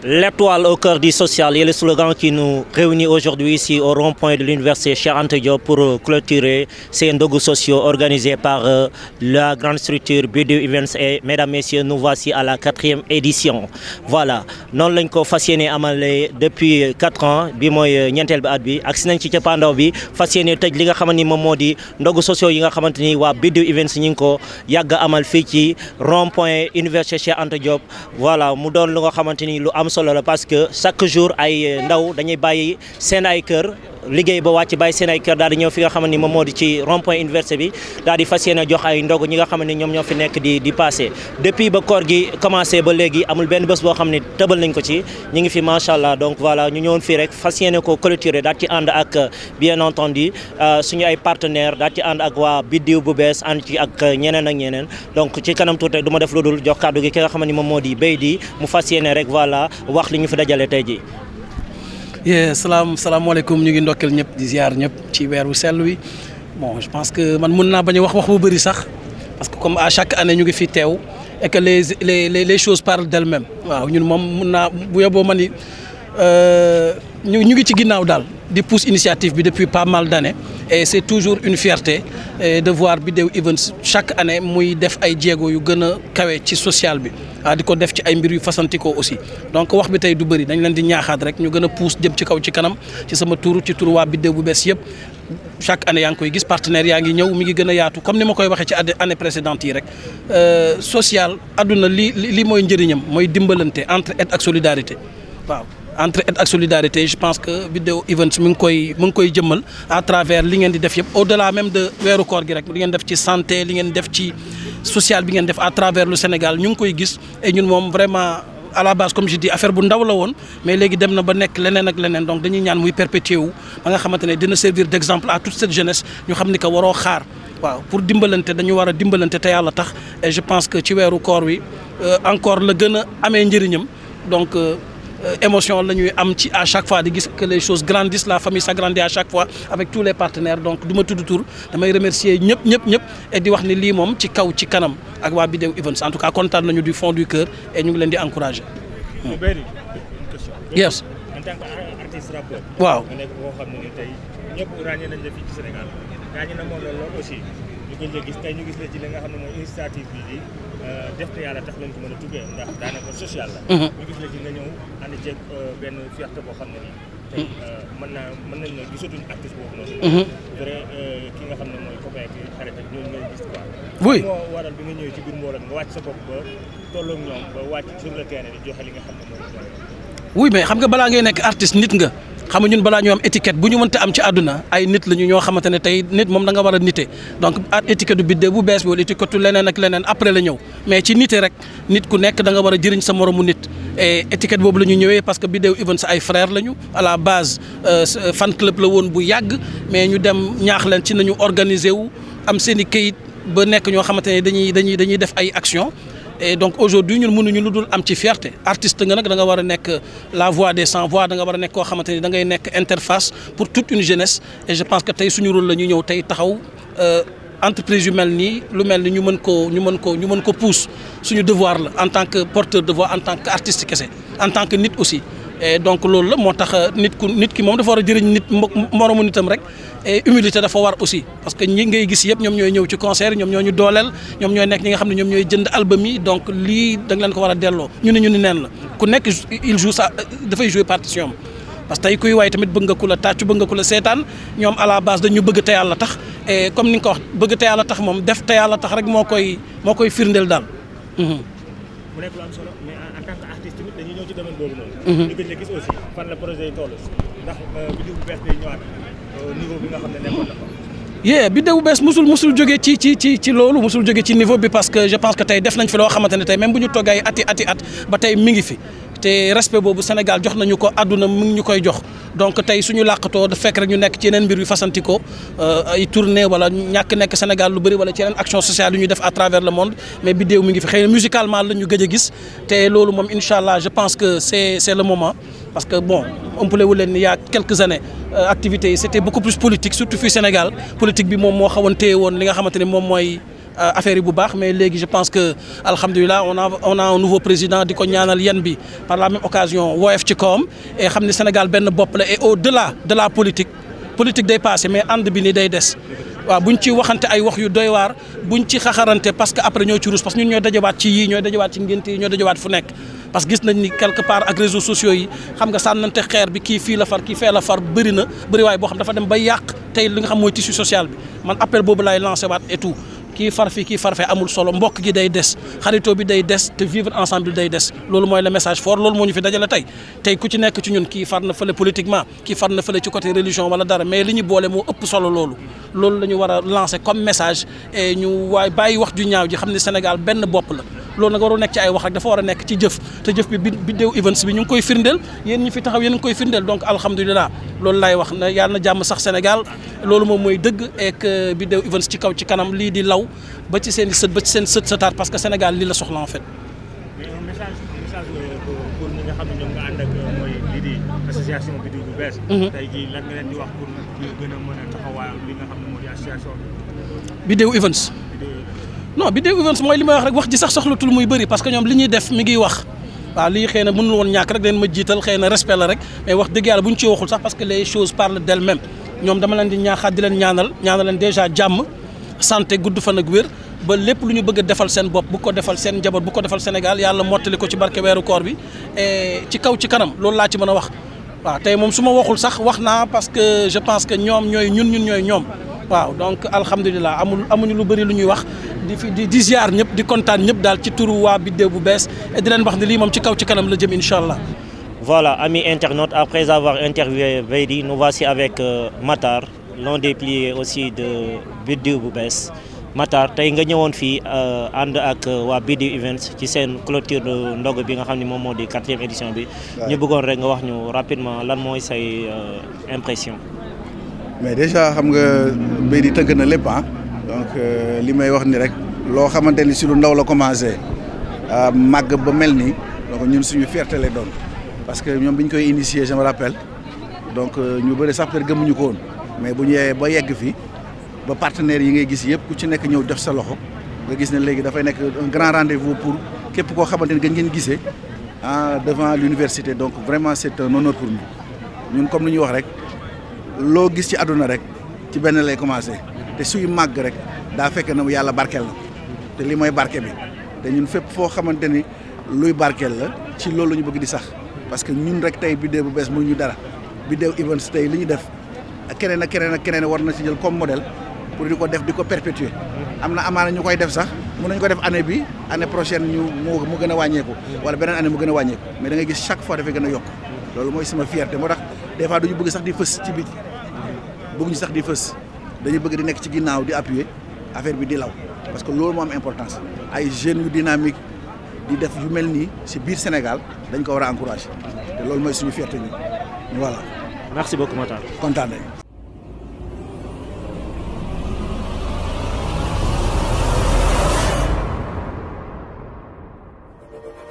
L'étoile au cœur du social est le slogan qui nous réunit aujourd'hui ici au rond-point de l'université Cheikh Anta Diop pour clôturer ces ndogu sociaux organisés par la grande structure BDO Events. Et mesdames, messieurs, nous voici à la 4e édition. Voilà, noonu lañ ko fas yéene amale depuis 4 ans bi mooy ñeenteel bi at bi ak si nañ ci cappaandaw bi fas yéene tëj li nga xamante ni moom moo di ndogu sociaux yi nga xamante ni waa BDO Events ñi ngi ko yàgg amal fii ci rond-point université Cheikh Anta Diop. Voilà, mu doon lu nga xamante ni lu am solo la parce que chaque jour ay ndaw dañuy bàyyi seen ay kër liggéey ba wàcc bàyyi seen ay kër daal di ñëw fi nga xamante ni moom moo di ci rond-point université bi daal di fas yéene jox ay ndog ñi nga xamante ni ñoom ñoo fi nekk di passé depuis ba koor gi commencé ba léegi amul benn bés boo xam ne tëbal nañ ko ci ñu ngi fi macha allah. donc voilà, ñu ñëwoon fii rek fas yéene ko clôturer daal ci ànd ak bien entendu suñu ay partenaires daal ci ànd ak waa Biddiw bu bees ànd ci ak ñeneen ak ñeneen. donc ci kanam tuuti rek du ma def lu dul jox kàddu gi ki nga xamante ni moom moo di Beydi mu fas yéene rek voilà wax li ñu fi dajale tey ji. salaamaaleykum ñu ngi ndokkeel ñëpp di ziar ñëpp ci weeru sell wi. Bon, je pense que man mun naa bañ a wax bu bëri sax parce que comme à chaque année ñu ngi fi teew et que les choses parlent d'elles-mêmes. waaw ñun moom mun naa bu yóbboo ma ni ñu ngi ci ginnaaw daal di pousse initiative bi depuis pas mal d'années et c'est toujours une fierté de voir BDO Events chaque année muy def ay jéego yu gën a kawe ci social bi di ko def ci ay mbir yu fasantikoo aussi. donc wax bi tey du bëri dañ leen di ñaaxaat rek ñu gën a pousse jëm ci kaw ci kanam ci sama ci tur waa BDO bu bees yëpp. chaque année yaa ngi koy gis partenaires yaa ngi ñëw mi ngi gën a yaatu comme ni ma koy waxee ci année précédente yi rek social adduna li mooy njëriñam mooy dimbalante entre aide ak solidarité. waaw entre aide ak solidarité je pense que BDO Events mi ngi koy jëmmal à travers li ngeen di def yëpp au-delà même de weeru koor gi rek li ngeen def ci santé li ngeen def ci social bi ngeen def à travers le Sénégal ñu ngi koy gis et ñun moom vraiment. à la base comme je dis affaire bu ndaw la woon mais léegi dem na ba nekk leneen ak leneen donc dañuy ñaan muy perpétuer wu ba nga xamante ne dina servir d'exemple à toute cette jeunesse ñu xam ni que waroo xaar waaw pour dimbalante dañu war a dimbalante te yàlla tax et je pense que ci weeru koor wi encore la gën a amee njëriñam donc émotion la ñuy am ci à chaque fois di gis que les choses grandissent la famille s'agrandit à chaque fois avec tous les partenaires donc du ma tudd tur damay remercier ñëpp et di wax ni lii moom ci kaw ci kanam ak waa BDO Events en tout cas kontaan nañu du fond du cœur et ñu ngi leen di encourager. yes. en tant que artiste rappeur. waaw nga nekk boo xam ne ni tey ñëpp ràññee nañ la fii ci Sénégal ràññee na moom la lool aussi ñu gën la gis tey ñu gis la ci li nga xam ne mooy initiative bi di def te yàlla tax lañ ko mën a tuddee ndax daanaka social la. ñu gis la ci nga ñëw ànd ceeg benn fierté boo xam ne nii. tey mën nañ ne gisatuñ artiste boobu noonu. vrai ki nga xam ne mooy copain ki xarit ak ñooñu ngay gis quoi. oui moo waral bi nga ñëwee ci biir mbooloo nga wàcc sa bopp ba tolloog ñoom ba wàcc sur le terrain di joxe li nga xam ne mooy. oui mais xam nga balaa ngay nekk artiste nit nga xam nga ñun balaa ñu am étiquette bu ñu mënta am ci àdduna ay nit lañu ñoo xamante ne tey nit moom da nga war a nite donc étiquette du BDO bu bees bi wala étiquette leneen ak leneen après la ñëw mais ci nite rek nit ku nekk da nga war a jëriñ sa moromu nit et étiquette boobu la ñu ñëwee parce que BDO Events ay frères lañu à la base fan club la woon bu yàgg mais ñu dem ñaax leen ci nañu organiser wu am seen i kayit ba nekk ñoo xamante ne dañuy def ay action et donc aujourd'hui ñun mënuñu lu dul am ci fierté artiste nga nag da nga war a nekk la voix des sans voix da nga war a nekk koo xamante ni da ngay nekk interface pour toute une jeunesse et je pense que tey suñu rôle la ñu ñëw tey taxaw entreprise yu mel nii lu mel ni ñu mën ko pousse suñu devoir la en tant que porteur de voix en tant que artiste kese en tant que nit aussi et donc loolu la moo tax nit ki moom dafa war a jëriñ nit moromu nitam rek et humilité dafa war aussi parce que ñi ngay gis yëpp ñoom ñooy ñëw ci concert ñoom ñoo ñu dooleel ñoom ñooy nekk ñi nga xam ne ñoom ñooy jënd album yi donc lii da nga leen ko war a delloo ñu ni neen la ku nekk il joue ça dafay jouer partition am parce que tey kuy waay tamit bëgg nga ku la tàccu bëgg nga ku la seetaan ñoom à la base dañu bëgg te yàlla tax et comme ni nga ko wax bëgg te yàlla tax moom def te yàlla tax rek moo koy firndeel daal. mu nekk lu am solo mais en tant que artiste tamit dañuy ñëw ci domaine boobu noonu. ñu gën la gis aussi fan la projet yi toll ndax BDO bu bees day ñëwaat niveau bi nga xam ne nekkoon na ko. BDO bu bees musul jógee ci loolu musul jógee ci niveau bi parce que je pense que tey def nañ fi loo xamante ne tey même bu ñu toggee ay ati at ba tey mi ngi fi te respect boobu Sénégal jox nañu ko àdduna mu ngi ñu koy jox donc tey suñu làqatoo da fekk rek ñu nekk ci yeneen mbir yu fasantikoo ay tournée wala ñàkk nekk Sénégal lu bëri wala ci yeneen action sociale yu ñu def à travers le monde mais BDO mi ngi fi xëy na musicalement la ñu gëj a gis te loolu moom incha allah je pense que c'est le moment parce que bon ëmpale wu leen il y a quelques années activités yi c'était beaucoup plus politique surtout fii Sénégal politique bi moom moo xawoon téye woon li nga xamante ne moom mooy affaire yi bu baax mais léegi je pense que alhamdulilah on a un nouveau président di ko ñaanal yen bi par la même occasion woyof ci kawam et xam ne Sénégal benn bopp la et au-delà de la politique day passé mais ànd bi ni day des waaw buñ ci waxante ay wax yu doy waar buñ ci xaxarante parce que après ñoo ci ruus parce que ñun ñooy dajawaat ci yii ñooy dajawaat ci ngénte yi ñooy dajawaat fu nekk parce que gis nañ ni quelque part ak réseaux sociaux yi xam nga sànnante xeer bi kii fii la far kii fee la far bëri na bëriwaay boo xam dafa dem ba yàq tey li nga xam mooy tissu social bi man appel boobu laay lancé waat et tout kii far fii kii far fee amul solo mbokk gi day des xaritoo bi day des te vivre ensemble day des loolu mooy le message fort loolu moo ñu fi dajale tey ku ci nekk ci ñun kii far na fële politiquement kii far na fële ci côté religion wala dara mais li ñu boole moo ëpp solo loolu la ñu war a lancer comme message et ñu waay bàyyi wax ju ñaaw ji xam ne Sénégal benn bopp la loolu nag warul nekk ci ay wax rek dafa war a nekk ci jëf te jëf bi Bidew Events bi ñu ngi koy firndeel yéen ñi fi taxaw yéen a ngi koy firndeel donc alhamdulilah loolu laay wax na yàlla na jàmm sax Sénégal loolu moom mooy dëgg et que Bidew Events ci kaw ci kanam lii di law ba ci seen i sët ba ci seen sëtaat parce que Sénégal lii la soxla en fait. mais un message pour ñi nga xam ne ñoom nga ànd ak mooy lii di association Bidew bu bees. tey jii lan nga leen di wax pour ñu gën a mën a taxawaayam li nga xam ne moo di association bi. Bidew Events. non Bidew Events mooy li may wax rek wax ji sax soxlatul muy bëri parce que ñoom li ñuy def mi ngi wax waaw lii xëy na mënul woon ñàkk rek dañ ma jiital xëy na respect la rek mais wax dëgg yàlla bu ñu ci waxul sax parce que les choses parlent d'elles-mêmes ñoom dama leen di ñaaxaat di leen ñaanal leen déjà jàmm santé gudd fan ak wér ba lépp lu ñu bëgg a defal seen bopp bu ko defal seen njaboot bu ko defal Sénégal yàlla mottali ko ci barke weeru koor bi et ci kaw ci kanam loolu laa ci mën a wax waaw tey moom su ma waxul sax wax naa parce que je pense que ñoom ñooy ñun ñooy ñoom waaw donc alhamdulilah amuñu lu bëri lu ñuy wax di ziar ñëpp di kontaan ñëpp daal ci turu waa Bidew bu bees et di leen wax ne lii moom ci kaw ci kanam la jëm incha allah. Voilà, amis internautes, après avoir interviewé Veydi, nous voici avec Matar, l'un des piliers aussi de Bidew bu bees. Matar tey nga ñëwoon fii ànd ak waa Bidew Events ci seen clôture de ndog bi nga xam ne moom moo di 4e édition bi. ñu bëggoon rek nga wax ñu rapidement lan mooy say impression. mais déjà xam nga Veydi tëgg na lépp donc li may wax ni rek loo xamante ni si lu ndaw la commencé màgg ba mel nii donc ñun suñu fierté lay doon parce que ñoom bi ñu koy initier je me rappelle donc ñu bëri sax peut-être gëmuñu ko woon mais bu ñu yee ba yegg fii ba partenaires yi ngay gis yëpp ku ci nekk ñëw def sa loxo nga gis ne léegi dafay nekk un grand rendez-vous pour képp koo xamante ni gën ngeen gisee devant l'université donc vraiment c'est un honneur pour nous ñun comme lu ñuy wax rek loo gis ci àdduna rek ci benn lay commencé te suy màgg rek daa fekk na yàlla barkeel na te li mooy barke bi te ñun fépp foo xamante ni luy barkeel la ci loolu la ñu bëgg di sax parce que ñun rek tey Bidew bu bees mënuñu dara Bidew Events tey li ñu def keneen ak keneen war na ci jël comme modèle pour di ko def di ko perpétuer am na amaana ñu koy def sax mën nañu ko def année bi année prochaine mu gën a wàññeeku wala beneen année mu gën a wàññeeku mais da ngay gis chaque fois dafay gën a yokk loolu mooy sama fierté moo tax des fois duñu bëgg sax di fës ci biti bëgguñu sax di fës dañu bëgg di nekk ci ginnaaw di appuyer affaire bi di law parce que loolu moo am importance ay jeunes yu dynamique di def yu mel nii ci biir Sénégal dañ ko war a encourager te loolu mooy suñu fierté ñu voilà. Merci beaucoup Matar. kontaan nañ.